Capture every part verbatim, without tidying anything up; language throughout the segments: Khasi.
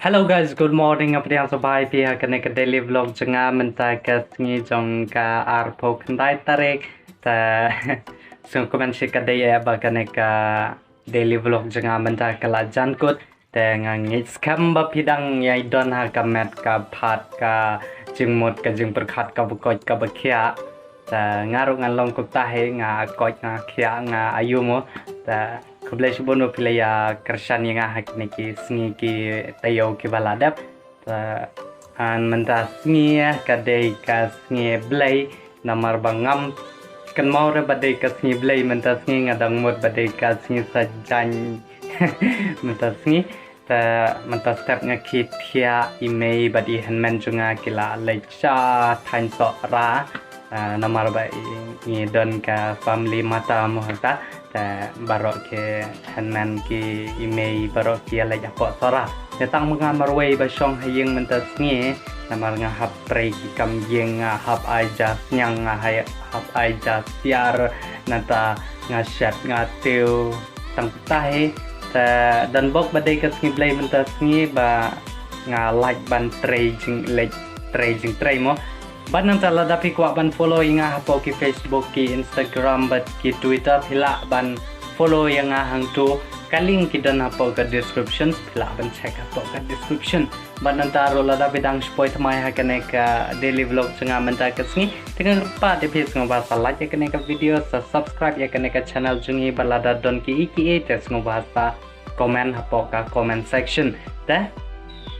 Hello guys, good morning. Nga pdiang sngewbha ïa phi ha kane ka daily vlog jong nga mynta ka sngi jong ka arphew khyndai tarik. Te sngewkmen shi ka dei eh ba kane ka daily vlog jong nga mynta ka la jan kut. Te nga ngeit skhem ba phi dang ïai don ha ka met ka phad ka jingmut ka jingpyrkhat ka ba koit ka ba khiah. Te nga ruh ngan long kumta hi, nga koit nga khiah nga ayu mo. Te khublei shibun ba phi la ïa kyrshan ïa nga ha kine ki sngi ki taïew ki ba la dep. Te, ah, mynta sngi ka dei ka sngi Blei, namar ba ngam kynmaw re ba dei ka sngi Blei mynta sngi, nga dang mut ba dei ka sngi Saitjaiñ mynta sngi. Te mynta step nga khie thiah, i mei bad i hynmen jong nga ki la leit sha thaiñ Sohra. Ah, namar ba i, ngi don ka family mata mo hangta. Te baroh ki hynmen ki i mei baroh ki ïa leit hapoh Sohra. Te tang ma nga marwei ba shong ha ïing mynta sngi. Namar nga hap trei ki kam ïing, nga hap ai ja sniang, nga hai, hap ai ja siar, nangta nga shet nga tiew. Tang kumta hi, te don bok ba dei ka sngi Blei mynta sngi ba nga lait ban trei jing, leit trei jingtrei mo. Bad nangta lada phi kwah ban follow ïa nga hapoh ki Facebook, ki Instagram bad ki Twitter, phi lah ban follow ïa nga hangto. Ka link ki don hapoh ka description, phi lah ban check hapoh ka description. Bad nangta ruh lada phi dang shu poi thymmai ha kane ka daily vlog jong nga mynta ka sngi, te nga kyrpad ïa phi sngewbha sa like ïa kane ka video, sa subscribe ïa kane ka channel jong ngi, bad lada don kiei kiei te sngewbha sa comment hapoh ka comment section. Te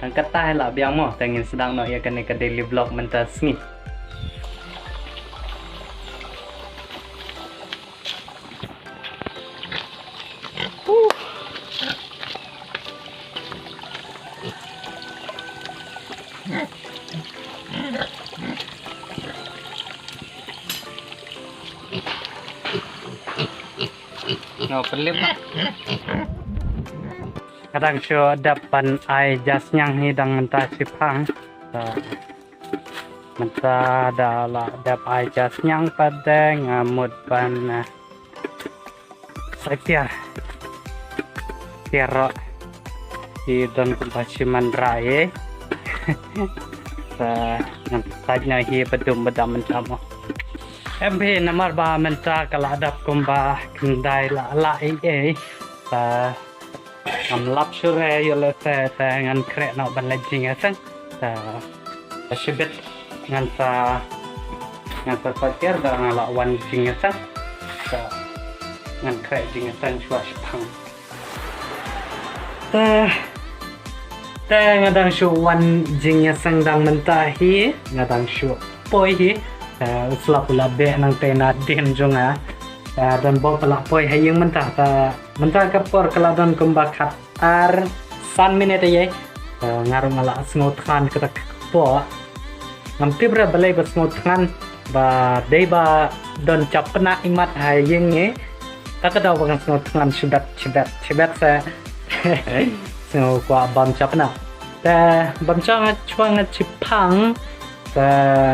tang katta hi lah biang mo, te ngin sdang noh ïa kane ka daily vlog mynta sngi. No, pynlip. Nga dang shu dep ban ai ja sniang hi dang mynta shiphang. Te mynta da la dep ai ja sniang pat te nga mut ban, eh, sa tiar. Tiar ruh. Ki don kumba shi man ra ïa. Sa ngan sait na hi ba dum ba dam mynta mo. Em phi, namar ba mynta ka la dep kumba khyndai la la ei ei. Sa ngam lap shuh re ïoh lehse te ngan khreh noh ban leit jingïaseng. Te shibit ngan sa, ngan sa sait tiar da nga la wan jingïaseng. Te ngan khreh jingïaseng shuwa shiphang. Te, te nga dang shu wan jingïaseng dang mynta hi, nga dang shu poi hi. Te u slap u la beh nangta na dien jong nga. Te don bok ba la poi ha ïing mynta, te mynta ka por ka la don kumba khat ar san minit ïa. Eh, nga ruh nga la sngewthngan kata ka por. Ngam tip re balei ba sngewthngan, ba dei ba don chapna imat ha ïing ngi. Kata ka daw ba nga sngewthngan shibet shibet shibet se. Sngew kwah bam chapna. Te bam cha nga chwa nga chipang. Te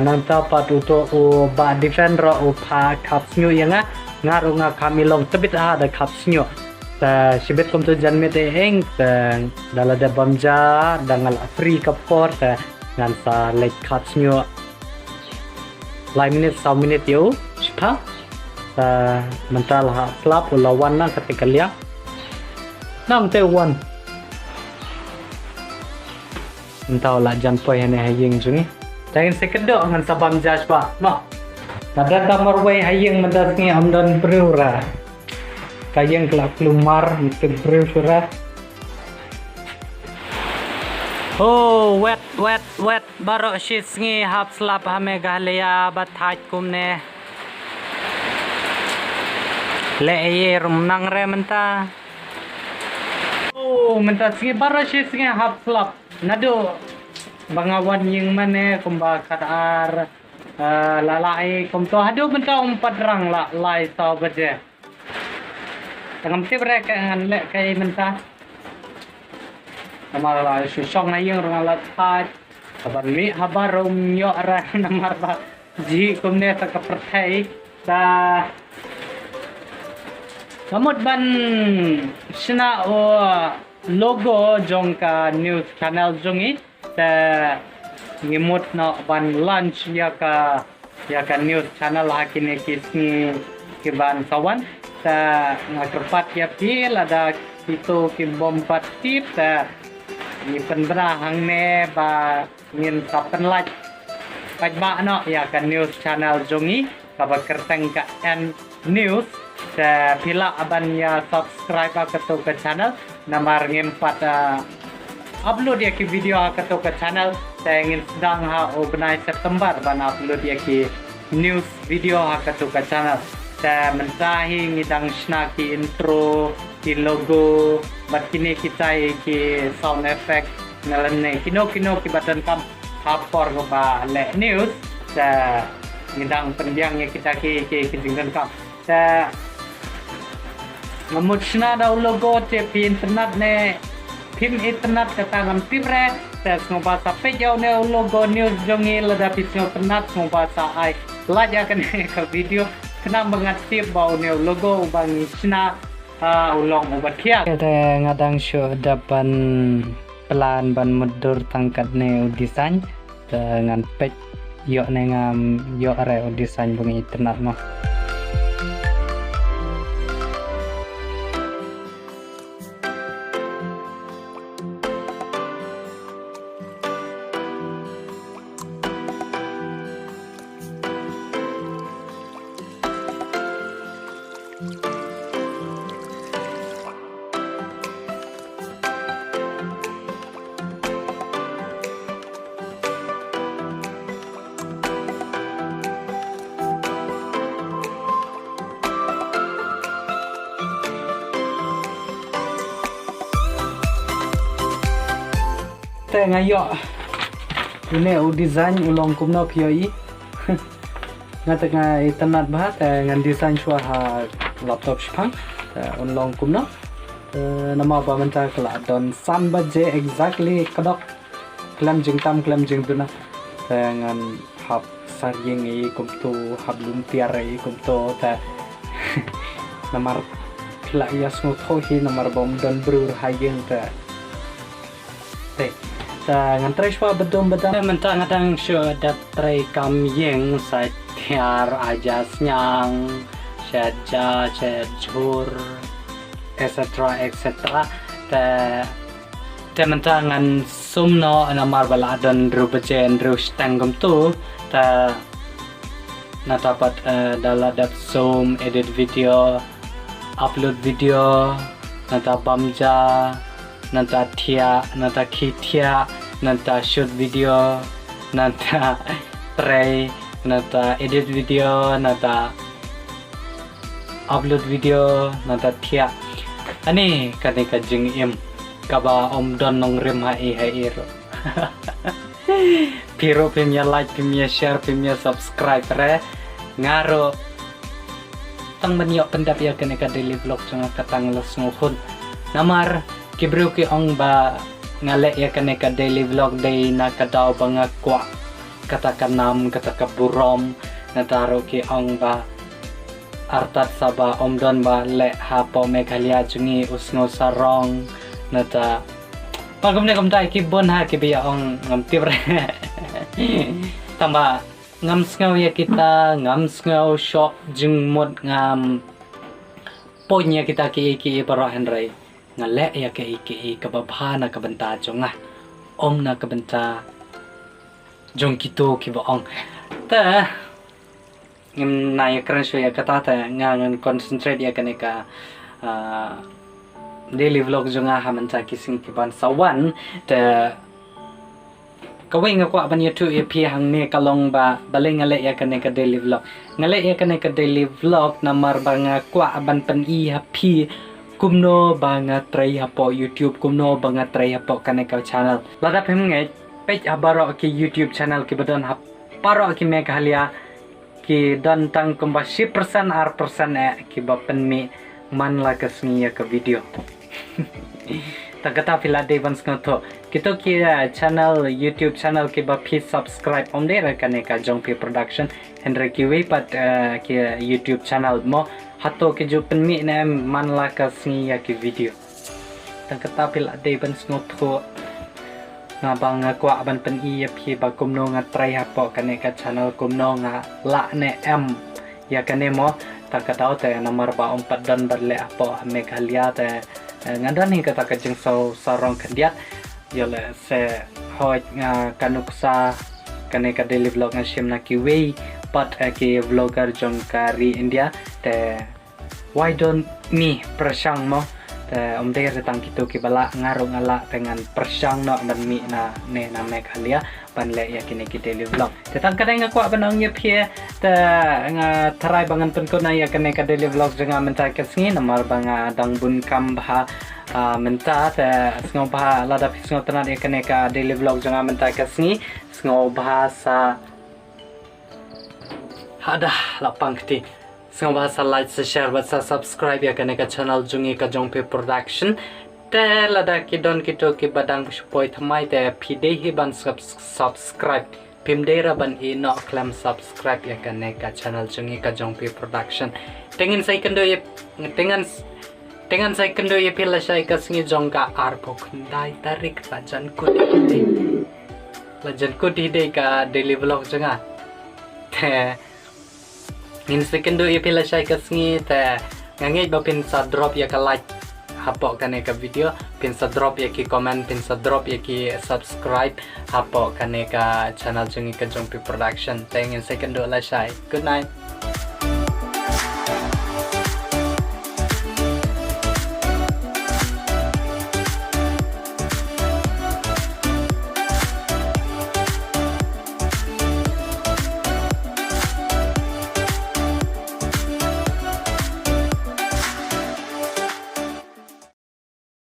nangta pat uto u ba defend ruh u pha khap sniu ïa nga. Nga ruh nga kam i long tbit ha da khap sniu. Te shibit kumto jan miet ïa ing, te da la dep bam ja, da nga la free ka por, te ngan sa leit khap sniu. Lai minit, saw minit ïa u, shiphang. Te mynta la ha slap, u la wan na kata ka liang. Nang te wan. Mynta u la jan poi hane ha ïing jong ngi. Te ngin sa kdew ngan sa bam ja shwa. Mo. Lada ka marwei ha ïing mynta sngi ym don briew ra. Ka ïing ka la klumar mynta briew shuh ra. Oh, wet, wet, wet. Baroh shi sngi hap slap ha Meghalaya ba thait kumne. Leh ei ei rum nang re mynta. Oh, mynta sngi baroh shi sngi hap slap. Naduh ba nga wan ïing mane kumba khat ar, eh, la la ei kumto haduh mynta um pat rang la lai saw baje. Te ngam tip re ka ngan leh kaei mynta. Namar la shu shong ha ïing ruh nga la thait. Ka ban mih habar um ïoh re namar ba jhieh kumne sa ka pyrthei. Te nga mut ban shna u logo jong ka news channel jong ngi. Te ngi mut noh ban launch ïa ka, ïa ka news channel ha kine ki sngi ki ban sa wan. Te nga kyrpad ïa phi lada kito ki bym pat tip te ngi pynbna hangne ba ngin sa pynlait paidbah noh ïa ka news channel jong ngi kaba kyrteng ka N News. Te phi lah ban ïa subscribe ha kato ka channel namar ngim pat, ah, upload ïa ki video ha kato ka channel. Te ngin sdang ha u bnai September ban upload ïa ki news video ha kato ka channel. Te mynta hi ngi dang shna ki intro, ki logo, bad kine kita ki sound effect, nalane kino kino kiba donkam ha por ba leh news. Te ngi dang pynbiang ïa kita ki, ki, ki jingdonkam. Te nga mut shna da u logo te phi itynnad ne phim itynnad kata ngam tip re. Te sngewbha sa peit ïa une u logo news jong ngi lada phi sngewtynnad, sngewbha sa ai like ïa kane ka video. Khnang ba ngan tip ba une u logo uba ngi shna, ah, u long uba thiah. Te nga dang shu dep ban plan ban mutdur tang katne u design. Te ngan peit ïoh ne ngam ïoh re u design ba ngi itynnad mo. Te nga ïoh une u design u long kumno phi ïohi. Nga te nga itynnad bha te ngan design shuwa ha laptop shipang. Te un long kumno. Te namar ba mynta ka la don san baje exactly ka dok. Khlem jingtam khlem jingduna. Te ngan hap sar ïing i kumto, hap lum tiar i kumto te. Namar phi la ïa sngewthuh hi namar ba ym don briew ha ïing te. Te, te ngan trei shuwa badum badang. Mynta nga dang shu dep trei kam ïing, sa tiar, aja sniang, shet ja, shet jhur, et cetera, et cetera. Te, te mynta ngan sum noh namar ba la don hynriew baje, hynriew shiteng kumto. Te nangta pat, eh, da la dep sum, edit video, upload video, nangta bam ja, nangta thiah, nangta khie thiah, nangta shoot video, nangta trei, nangta edit video, nangta upload video, nangta thiah. Ani kane ka jingim kaba ym don nongrim ha i ha i ruh. Phi ruh phim ïa like, phim ïa share, phim ïa subscribe re. Nga ruh tang ban ïoh pyndep ïa kane ka daily vlog jong nga ka tang la sngewhun. Namar ki briew ki ong ba nga leh ïa kane ka daily vlog dei na ka daw ba nga kwah kata ka nam, kata ka burom, nangta ruh ki ong ba artat sa ba ym don ba leh hapoh Meghalaya jong ngi u sngew sarong, nangta ba kumne kumta ki bun ha kiba ïa ong ngam tip re. Tang ba ngam sngew ïa kita, ngam sngew shoh jingmut, ngam pun ïa kita kiei kiei baroh hynrei nga leh ïa kiei kiei kaba bha na ka bynta jong nga, ym na ka bynta jong kito kiba ong. Te ngim nang ïa kren shuh ïa kata te nga ngan concentrate ïa kane ka, ah, daily vlog jong nga ha mynta ki sngi ki ban sa wan. Te kawei nga kwah ban ïathuh ïa phi hangne ka long ba balei nga leh ïa kane ka daily vlog. Nga leh ïa kane ka daily vlog namar ba nga kwah ban pyni ha phi kumno ba nga trei hapoh YouTube, kumno ba nga trei hapoh kane ka channel. Lada phim ngeit, peit ha baroh ki YouTube channel kiba don ha baroh ki Meghalaya, ki don tang kumba shi percent ar percent eh kiba pynmih man la ka sngi ïa ka video. Te kata phi la dei ban sngewthuh. Kito ki, eh, channel, YouTube channel kiba phi subscribe ym dei re kane ka Jongphi Production. Hynrei kiwei pat, eh, ki YouTube channel mo, hato ki ju pynmih ne em man la ka sngi ïa ki video. Tang kata phi lah dei ban sngewthuh. Nga ba nga kwah ban pyni ïa phi ba kumno nga trei hapoh kane ka channel, kumno nga lah ne em ïa kane mo. Tang kata te namar ba ym pat don ban leh hapoh Meghalaya te, eh, nga don hi kata ka jingsngewsarong khyndiat. Ïa leh se hoi nga ka nuksa kane ka daily vlog nga shim na kiwei pat, eh, ki vlogger jong ka ri India te why don't me pyrshang mo? Te ym dei re tang kito kiba lah, nga ruh nga lah te ngan pyrshang noh ban mih na ne na Meghalaya ban leh ïa kine ki daily vlog. Te tang kane nga kwah ban ong ïa phi te nga tharai ba ngan pynkut na ïa kane ka daily vlog jong nga mynta ka sngi namar ba nga dang bun kam bha, ah, mynta te sngewbha lada phi sngewtynnat ïa kane ka daily vlog jong nga mynta ka sngi sngewbha sa Hada la pang kti. Sngewbha sa like, sa share bad sa subscribe ïa kane ka channel jong ngi ka Jongpih Production. Te lada ki don kito kiba dang shu poi thymmai te phi dei hi ban sub- subscribe. Phim dei re ban ïeh noh khlem subscribe ïa kane ka channel jong ngi ka Jongpih Production. Te ngin sa ïakynduh ïa te ngan Te ngan sa ïakynduh ïa phi lashai ka sngi jong ka arphew khyndai tarik la jan kut hi dei. La jan kut hi dei ka daily vlog jong nga. Te ngin sa ïakynduh ïa phi lashai ka sngi te nga ngeit ba phin sa drop ïa ka like hapoh kane ka video, phin sa drop ïa ki comment, phin sa drop ïa ki subscribe hapoh kane ka channel jong ngi ka Jongpih Production. Te ngin sa ïakynduh lashai. Good night.